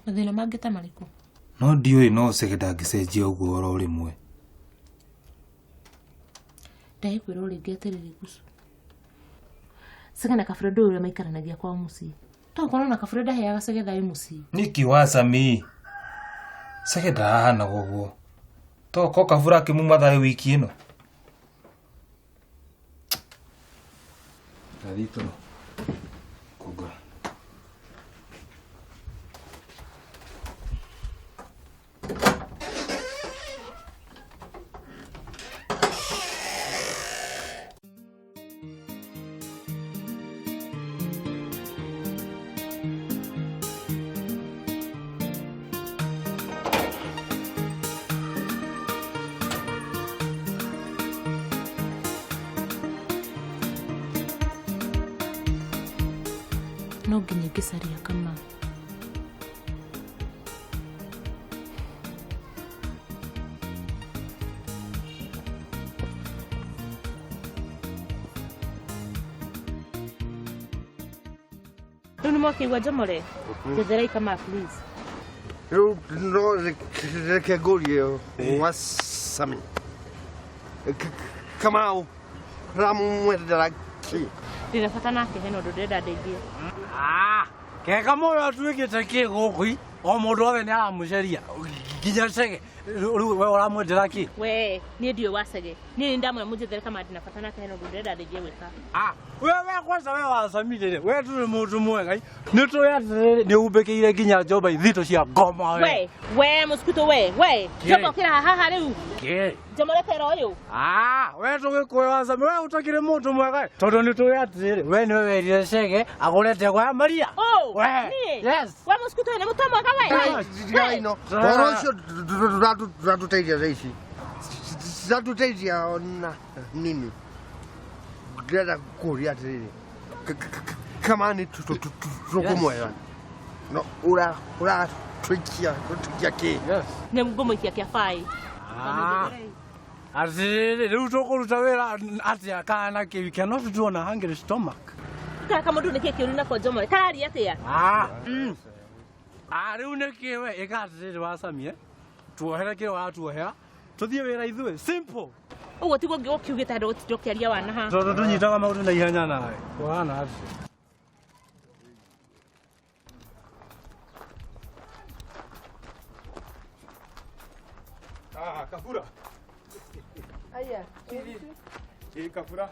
Mathĩna mangĩ ta marĩkũ? No ndiũĩ no Chege ndangĩcenjia ũguo oro rĩmwe. Ndagĩkwĩra o rĩngĩ atĩrĩrĩ Gucu. Chege na Kabura ndũĩ ũrĩa maikaranagia kwao mũciĩ. Tokorwo na Kabura ndaheaga Chege thayũ mũciĩ. Nĩkĩ wacami? Chege ndarahanaga ũguo. Toko Kabura akĩmuma thayũ wiki ĩno. Ndathiĩ toro. Kũngora. No nginya ingĩcaria Kamau. Rĩu nĩ mwakĩigua Njomore? Njetherai Kamau please. Rĩu no reke ngũrie wacami Kamau ramwendera kĩ? Ndĩna bata nake hena ũndũ ndĩrenda ndeithie. Keka mũndũ atuĩkĩte kĩ gũkũ i o mũndũ wothe nĩ aramũcaria nginya Chege rĩu we ũramwendera kĩ? We, niĩ ndiũĩ wa Chege. Niĩ nĩ ndamwĩra mũnjethere Kamau ndĩna bata nake hena ũndũ ndĩrenda ndeithie gwĩka. We we kwanza we wacamire rĩ we ndũrĩ mũndũ mwega i nĩ tũĩ atĩrĩrĩ nĩ umbĩkĩire nginya njomba ithitũ cia ngoma we. We, we mũsikuto we, we. Kĩ? Njomba ũkĩra haha rĩu. Kĩ? Njomore tera ũyũ. We tũgĩkũĩ wacami we ũtakĩrĩ mũndũ mwega i tondũ nĩ tũĩ atĩrĩrĩ we nĩwe werire Chege agũre ndegwa ya Maria. Oh, We. niĩ? Yes. We mũsikuto nĩ mũtwe mwega we. Tigai no ũhoro ũcio ndũratũteithia thaa ici ciratũteithia ona nini. Ndĩrenda kũria atĩrĩrĩ, kama nĩ tũkũmwetha no ũratũikia tũikia kĩ? Nĩ ngũmũikia kĩa baĩ. Atĩrĩrĩ rĩu tũkũruta wĩra atĩa kana na kĩ? We cannot do on a hungry stomach. Kana kamũndũ nĩkĩ kĩũru nako Njomore? Kararia atĩa? Rĩu nĩ kĩ we ĩka atĩrĩrĩ wacamie tuohere kĩrĩa ũratuohera tũthiĩ wĩra ithuĩ simple. Ũguo tiguo ũkiugĩte andũ gũtinda ũkĩaria wana haha. Tondũ tũnyitaga maũndũ na ihenya nawe ũhana atĩa? Kabura. Aya. Ĩ Kabura.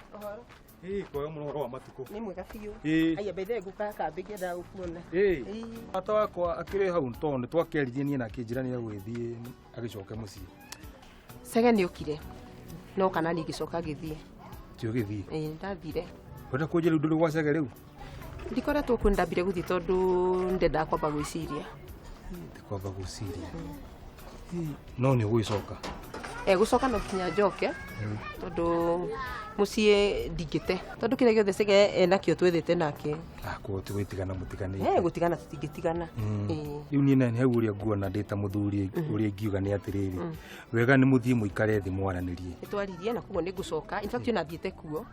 Ĩ kwega mũno ũhoro wa matukũ. Nĩ mwega biũ. Ĩ. Aya bethe ngũka kambĩ ngĩendaga gũkuona. Ĩ. Bata wakwa akĩrĩ hau tondũ nĩ twakĩaririe niĩ na akĩnjĩra nĩ egũgĩthiĩ agĩcoke mũciĩ. Chege nĩ okire. No kana niĩ ngĩcoka ngĩthiĩ. Ti ũgĩthiĩ. Ĩ ndathire. Wenda kũnjĩra rĩu ndũrĩ gwa Chege rĩu? Ndikoretwo kuo ndambire gũthiĩ tondũ ndendaga kwamba gwĩciria. Ti kwamba gwĩciria. No nĩ ũgũgĩcoka. Gũcoka no nginya njoke tondũ mũciĩ ndingĩte tondũ kĩrĩa gĩothe Chege enakĩo twethete nake. Koguo ti gwĩtigana mũtiganĩte. Gũtigana tũtingĩtigana. Rĩu niĩ na hau ũrĩa nguona ndĩ ta mũthuri ũrĩa ingiuga nĩ atĩrĩrĩ wega nĩ mũthiĩ mũikare thĩ mwaranĩrie. Nĩ twaririe na koguo nĩ ngũcoka. In fact ona thiĩte kuo.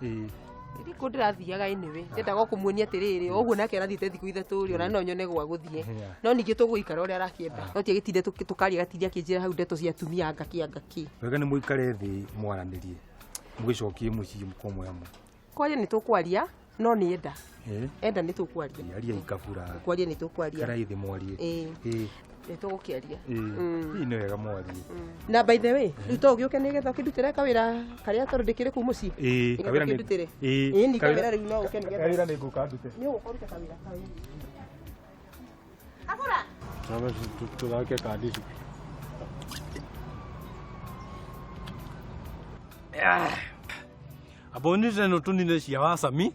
Ndikũ ndĩrathiaga anyway. Ndendaga o kũmuonia atĩrĩrĩ o ũguo nake arathiĩte thikũ ithatũ rĩ ona no nyone gwa gũthiĩ. No ningĩ tũgũikara ũrĩa arakĩenda. No ti agĩtinde tũkaria agatinde akĩnjĩra hau ndeto cia atumia anga kĩ anga kĩ. Wega nĩ mũikare thĩ mwaranĩrie. Mũgĩcokie mũciĩ mũkorwo mwĩ hamwe. Kwaria nĩ tũkwaria no nĩ enda. Enda nĩ tũkwaria. Aria Kabura. Kwaria nĩ tũkwaria. Ikarai thĩ mwarie. Nĩ tũgũkĩaria. Ĩ nĩ wega mwarie. Na by the way, rĩu to ũgĩũke nĩgetha ũkĩndutĩre kawĩra karĩa tondũ ndĩkĩrĩ kũu mũciĩ. Nĩgetha Kawĩra nĩ ũkĩndutĩre. Ĩ, ni kawĩra rĩu no ũke nĩgetha. Kawĩra nĩ ngũka ndute. Nĩ ũgũka ũrute kawĩra kau. Kabura. Sawa tũthake kandi ici. Amba ũnyite no tũnine cia wacami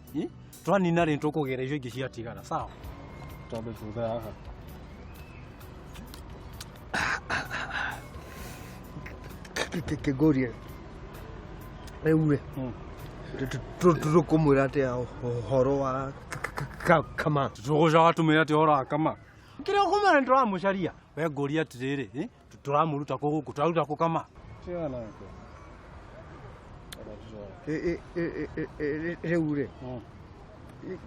twanina rĩ tũkũgĩra icio ingĩ ciatigara sawa. Twambe tũthe haha. Kĩngũrie rĩu rĩ tũkũmwĩra atĩa ũhoro wa Kama? Tũgũcoka tũmwĩre atĩa ũhoro wa Kama? Kĩrĩa ũkũmwĩra nĩ tũramũcaria. We ngũria atĩrĩrĩ, tũramũruta kũ gũkũ? Tũraruta kũ Kama? Rĩu rĩ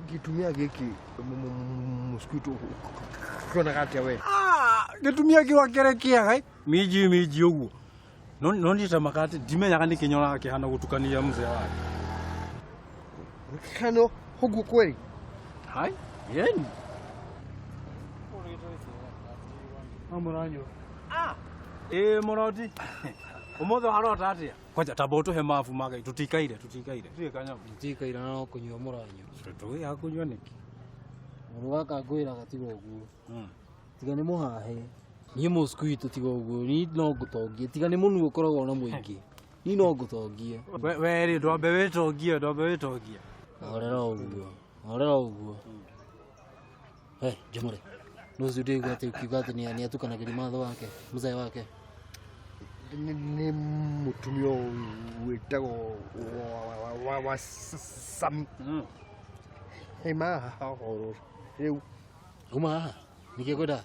gĩtumia gĩkĩ mũsikuitũ kĩonaga atĩa we? Gĩtumia kĩu akĩrĩ kĩega minji minji ũguo. No niĩ ta makati ndimenyaga nĩkĩ nyonaga kĩhana gũtukania mzee wake. Kano ũguo kweli? Hai, yeni. Amuranyo. Ah. Eh moroti. Umuthi warota atia? Kwanja tamba utuhe mabu magai tutikaire tutikaire. Tuye kanyamu. Tutikaire na no kunyua muranyo. Tuwe hakunyua niki. Mũrũ gaka ngwĩraga tiga ũguo. Tiga nĩ mũhahe. Niĩ mũciku witũ tiga ũguo, niĩ no ngũtongie. Tiga nĩ mũnuo ũkoragwo na mũingĩ. Niĩ no ngũtongie. We rĩ ndwambe wĩtongie, ndwambe wĩtongie. Horera ũguo. Horera ũguo. Hey, Jomore. Nũcio ndĩigua atĩ ũkiuga atĩ nĩ atukanagĩria matho wake, mũzee wake. Nĩ mũtumia wĩtagwo wa Sami. Ema horo rĩu. Uma haha? Nĩkĩ kwenda?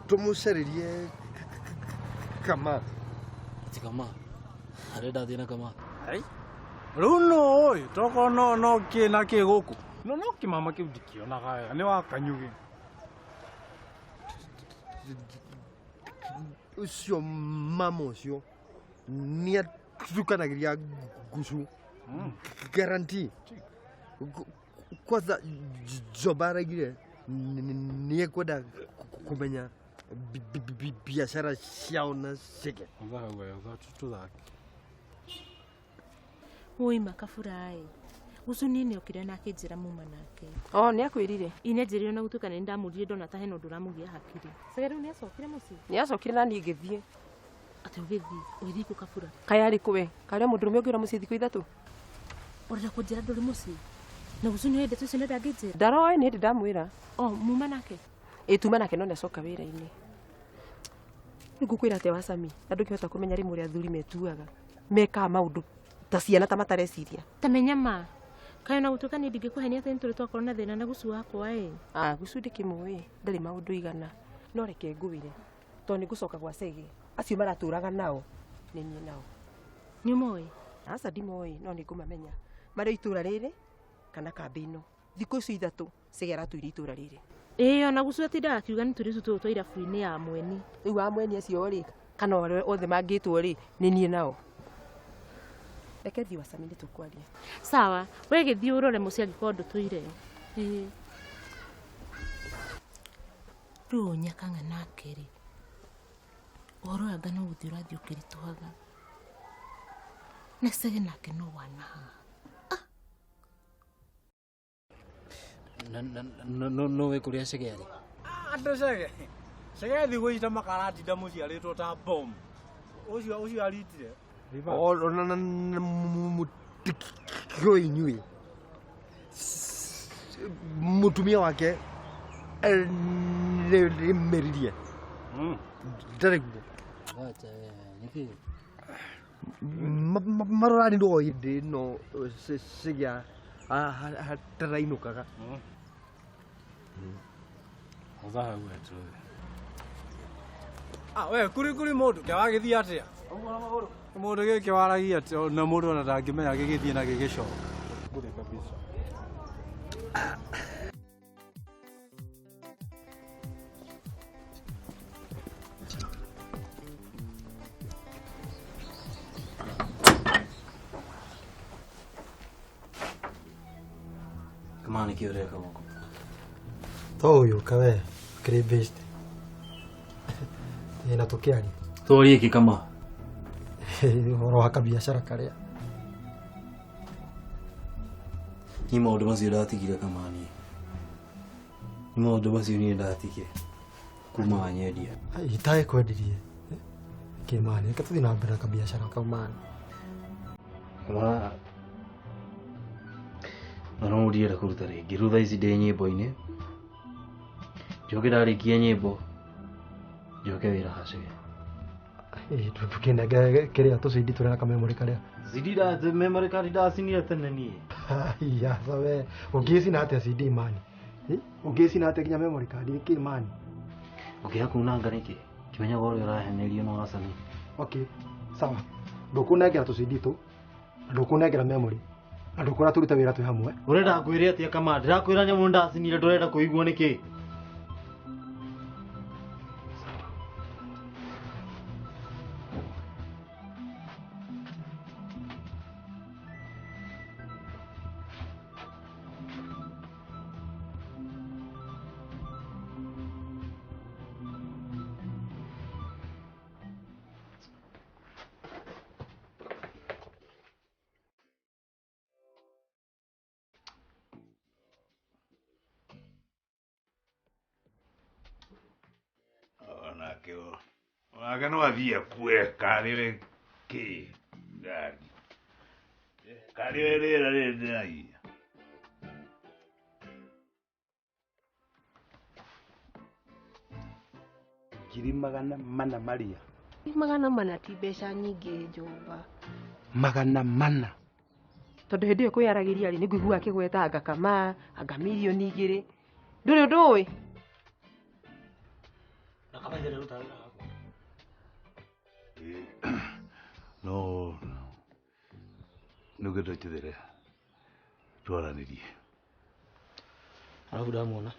Tũmũcarĩrie kama. Ati kama? Arenda athiĩ na kama? Rĩu no ũĩ, tokorwo no kĩ na kĩ gũkũ. No no kĩmama kĩu ndikĩonaga wega, nĩ wa kanyugĩ. Ũcio mama ũcio nĩ atukanagĩria ngucu. Guarantee. Kwanza Joba araigire nĩ ekwenda kũmenya biacara ciao na ciake. Woi makabura-ĩ. Gucu niĩ nĩokire na akĩnjĩra muma nake. Oh, nĩ akwĩrire? Ĩ nĩanjĩrire ona gũtuĩka nĩ ndamũririe ndona ta hena ũndũ ũramũgia hakiri. Cege rĩu nĩacokire mũciĩ? Nĩacokire na niĩ ngĩthiĩ. Atĩ ũgĩthiĩ? Ũgĩthiĩ kũ kabura? Kaĩ arĩ kũ we? Karĩ mũndũrũme ũngĩũra mũciĩ thikũ ithatũ? Ũrenda kũnjĩra ndũrĩ mũciĩ? Na Gucu nĩoĩ ndeto icio na ndangĩnjĩra? Ndaroĩ nĩ hĩndĩ ndamwĩra. Oh, muma nake? Ĩ tuma nake no nĩacoka wĩra-inĩ. Rĩu ngũkwĩra atĩa wa Sami? Na ndũngĩhota kũmenya rĩmwe ũrĩa athuri metuaga. Mekaga maũndũ ta ciana ta matareciria. Ta menya ma. Kaĩ ona gũtuĩka niĩ ndingĩkũhenia atĩ nĩtũrĩ twakorwo na thĩna na Gucu wakwa ĩ. Ah, Gucu ndĩkĩmũĩ, ndarĩ maũndũ igana. No reke ngwĩre, tondũ nĩngũcoka gwa Cege. Acio maratũraga nao, nĩ niĩ nao. Nĩ ũmoĩ? Aca ndimoĩ, no nĩngũmamenya. Marĩ itũra rĩrĩ kana kambĩ ĩno. Thikũ icio ithatũ Cege aratũire itũra rĩrĩ. Ĩĩ ona Gucu atindaga akiuga nĩ tũirĩtu tũtũ twa irabu-inĩ ya mweni. Rĩu wa mweni acio rĩ, kana arĩa othe mangĩtwo rĩ, nĩ niĩ nao. Reke thiĩ wa Sami nĩtũkwaria. Sawa, we gĩthiĩ ũrore mũciĩ angĩkorwo ndũtũire. Ĩĩ. Rĩu ũyũ Nyakang'a nake rĩ, ũhoro ũyũ anga no gũthiĩ ũrathiĩ ũkĩritũhaga. Na Cege nake no wana haha. No wĩ kũrĩa Cege arĩ? Andũ Cege. Cege thikũ ici ta makaratinda mũciĩ arĩtwo ta bomu. Ũcio aritire. Ona mũtikĩũĩ inyuĩ. Mũtumia wake nĩmeririe. Ndarĩ guo. Wacha nĩkĩ? Maroranirwo o hĩndĩ ĩno Cege atarainũkaga. Ah, we kuri kuri mũndũ kĩ wagĩthiĩ atĩa? Mũndũ gĩkĩ waragia atĩa na mũndũ ona ndangĩmenya gĩgĩthiĩ na gĩgĩcoka. Bure kabisa. Kama nĩkĩ ũreka gũkũ? To ũyũka we, ũkĩrĩ best. Ĩ na tũkĩaria. Twarie kĩ kama? Ũhoro wa kabiacara karĩa. Niĩ maũndũ macio ndatigire kama niĩ. Niĩ maũndũ macio niĩ ndatigire. Kuma wanyendia. Itagĩkwendirie. Kĩmani, reke tũthiĩ na mbere na kabiacara kau mani. Kama na no ndirenda kũruta rĩngĩ. Rĩu thaa ici ndĩ nyĩmbo-inĩ. Njoke ndarĩkia nyĩmbo njoke wĩra ha Cege. Ndũkĩnengere kĩrĩa tũcindi tũrĩa na kamemori karĩa. CD memory card ndacinire tene niĩ. Haiya we, ũngĩcina atĩa CD mani? Ũngĩcina atĩa nginya memory card nĩkĩ mani? Ũkĩaga kunanga nĩkĩ? Kĩmenyaga ũrĩa ũrahenerio no wacani. Okay, sawa. Ndũkũnengera tũcindi tũ, ndũkũnengera memory, na ndũkũra tũrute wĩra twĩ hamwe. Ũrenda ngwĩre atĩa kama? Ndĩrakwĩra nyamũ ndacinire ndũrenda kũigua nĩkĩ? Onake onake no athiĩ akue karĩ we kĩ ngari karĩ we rĩera rĩrĩ ndĩragia. 400,000 maria. 400 ti mbeca nyingĩ njũmba. 400. Tondũ hĩndĩ ĩyo kwĩyaragĩria rĩ nĩngũigua akĩgweta anga kama anga 2 mirioni. Ndũrĩ ũndũ ũĩ? Na kama ile ruta wĩra wakwa. No nĩngwenda njethere twaranĩrie. Alafu ndamuona.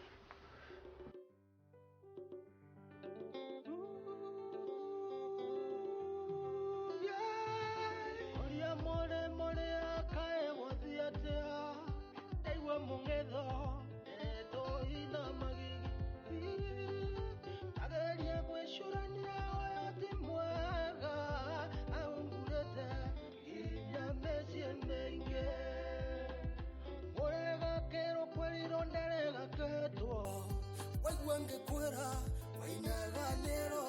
Ũrĩa mũrĩ akae gũthiĩ atĩa ndaigua mũng'etho ndeto ina magigi ageria gwĩcũrania ũyũ ti mwega ahungurĩte nginya mĩciĩ mĩingĩ ũregakĩrwo kwĩrirwo nderegakĩtwo waigua ngĩkwĩra wainaga nĩro.